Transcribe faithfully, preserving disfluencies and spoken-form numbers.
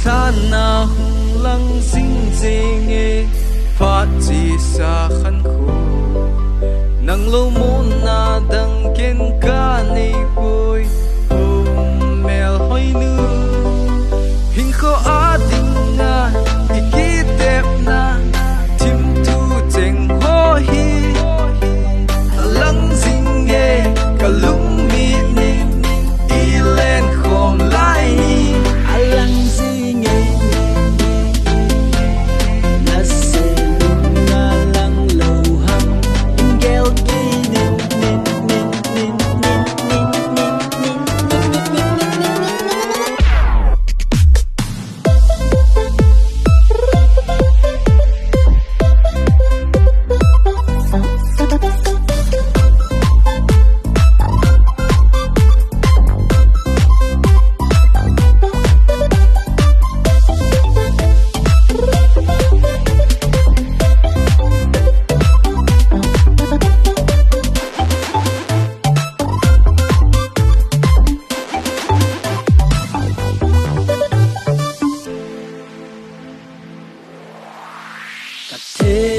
Thana hung lang jing jing e, phat chesa khan khu. Nang lou mona dang ken ka nei poi, um mel hoi nu. Hinkho a dinga i kitepna, thim thu cheng ho hi. Lang jing e, ka lung mit nin i len khom lai ni. Alang jing e, na se lung na lang lou ham, gel ki nin, nin, nin, nin, nin. Ka the